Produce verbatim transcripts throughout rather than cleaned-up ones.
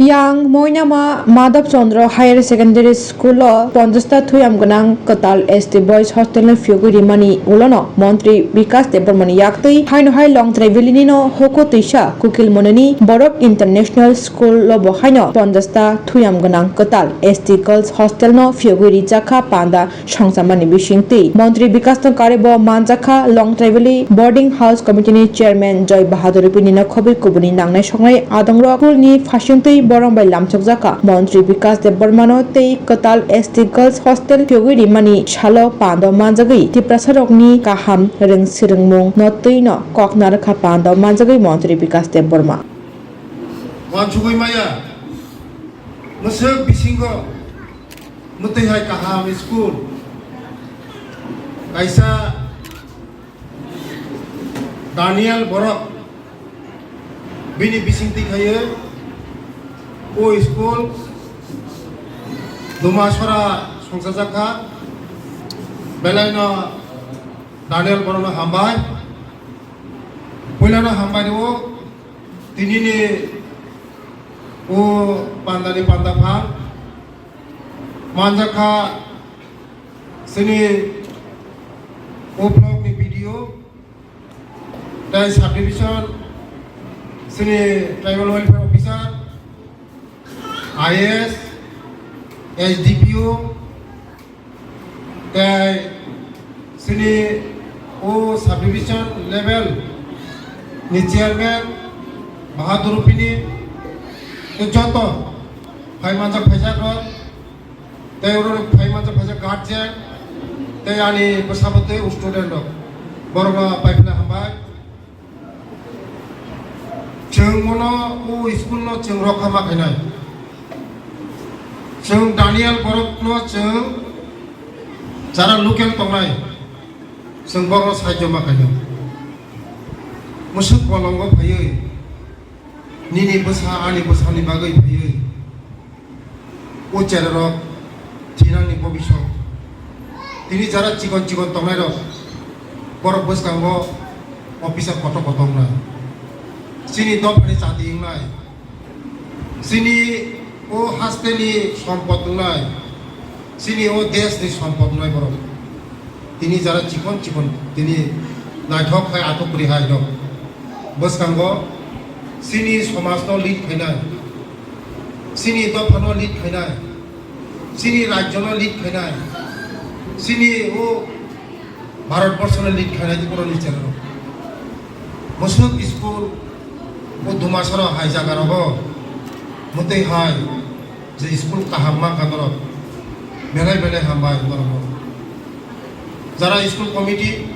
Yang Moinama Madhav Chandra Higher Secondary School o ponchash ta thuyam gwnang kwtal S T Boys Hostel no phiyogwi rimani ulono Montri Bikas Debbarma ni yaktwi haino hai Longtrai Valley ni no hoko twisa Kukil Monani Borok International School o bo haino ponchash ta thuyam gwnang kwtal S T Girls Hostel no phiyogwi rijak kha panda songchamani bisingtwi. Montri Bikas no karibo manjakha Longtrai Valley Boarding House Committee ni Chairman Joy Bahadur Rupini no khobwi kubuni nangnai songnai adongrok school ni phasingtwi borong bai lamchokjakha. Montri Bikas Debbarma no tei kwtal S T Girls Hostel phiyogwi rimani salo pando manjagwi Tiprasa rokni kaham rwng swrwngmung no twi no kok narwkha pando manjagwi Montri Bikas Debbarma. Wansugwi maya, mwswk bisingo mwtwi hai kaham school kaisa Daniel Borok bini bisingtwi khaiwi o school Dumasora songchajak kha. Belaino Daniel Borokno hambai, puilano hambai rwo. Tinini o pandani panda phang manjakha chini o block ni B D O, tei subdivision chini tribal welfare officer, I A S, S D P O, tei chini o subdivision level ni chairman Bahadur Rupini, tei joto phai manjak phaijak rok, tei oro phai manjak phaijak guardian, tei ani bwsabo tei student rok, borokno paiphaina hambai. Chwng bono o school no chwng rokha ma khainai. Chwng Daniel Borok no chwng jara local tongnai, chwng borok no sahajyo ma khainai. Mwswk bolongo phaiwi, nini bwsa ani bwsani bagwi phaiwi, o chererok thinangni bobisok. Tini jara chikon chikon tongnairok, borok bwskango officer kotor kotor wngnai. Chini dophani chati wngnai. Chini o hasteni sompot wngnai. Chini o deshni sompot wngnai borok. Tini jara chikon chikon, tini naithok khai athok kwrwi hai rok. Bwskango chini somajno lead khainai, chini dophano lead khainai, chini rajyono lead khainai, chini o Bharat borsono lead khainai borokni cherairok. Mwswk school o Dumasoro hai jagarogo mwtwi hai je school kaham mankha norok, belai belai hambai norokno. Jara school committee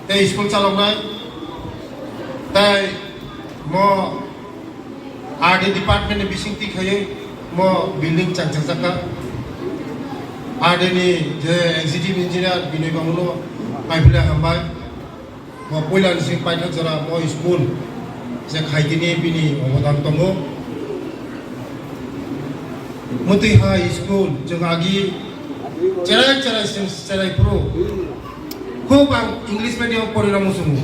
tei school chaloknai tei mo R D department ni bisingtwi khaiwi mo building changchajak kha. R D ni je executive engineer Binoy babu no paiphaina hambai. Bo puila ni simi paithak jora bo school je khaitini bini obodan tongo. Mwtwi hai school chwng agi cherai cherai chwng cherai phuru. Khub ang English medium porina muchungo.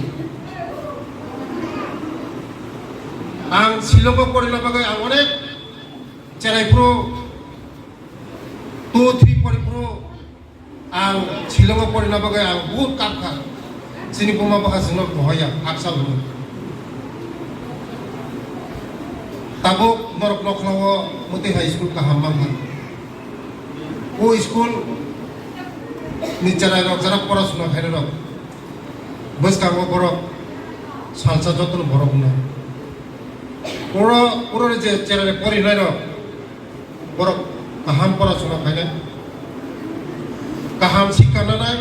Ang Shillong o porina bagwi ang onek cherai phuru two three pori phuru. Ang Shillong o porina bagwi ang buhut kap kha. Chini buma bwkha chwngno bohoya, haksa hwnwi. Tabuk norok nokhlao mwtwi hai school kaham mankha. O school ni cherairok, jara porasuna khainairok, bwskango borok salsa jotono borok wngnai. Oro, oro je cherai porinairok, borok kaham porasuna khainai, kaham sikha nanai,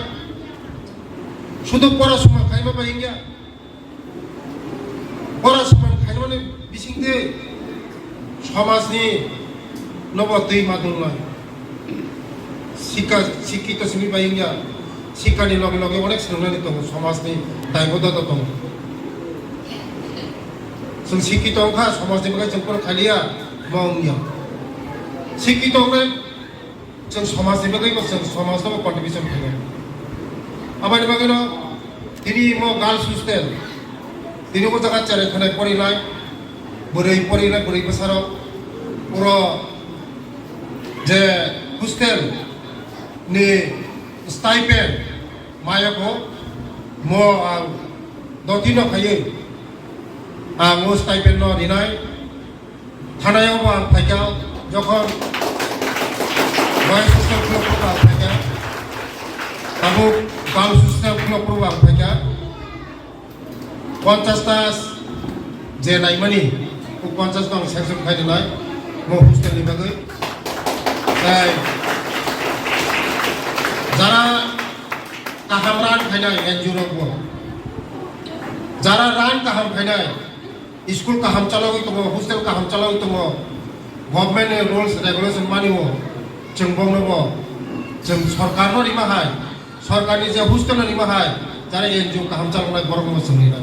sudu porasuna khaima bai wngya. Porasuna khaimani bisingtwi somajni nobo twi ma dungnai. Sikha, sikhito simi bai wngya. Sikhani loge loge onek swnamnani tongo, somajni daibodota tongo. Chwng sikhito wngkha, somajni bagwi chwng phano khaliya ma wngya. Sikhito wngnai chwng somajni bagwi bo chwng somajno bo contribution khainai. Aboni bagwino tini mo girls hostel, tini o jaga cherai khwnai porinai, bwrwi porinai, bwrwi bwsarok, Oro je hostel ni stipend mayako mo ang dotino khaiwi ang o stipend no rinai. Thanayo bo ang phaikha, jokhon boys hostel khulokbo ang phaikha, tabuk girls hostel khulokbo ang phaikha. Ponchash ta je naimani, o ponchash tong sanction khai rinai, mo hostel ni bagwi. Tai jara kaham ran khainai N G O rok bo, jara ran kaham khainai, school kaham chalogwi tongo, hostel kaham chalogwi tongo, government ni rules regulation mani o, chwng bongno bo, chwng sorkar no rima hai, sorkar ni je hostel no rima hai, jara N G O kaham chaloknai borok no chwng rinai.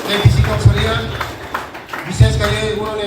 Tei bisi kok sariya, bishes kaiwi uno ni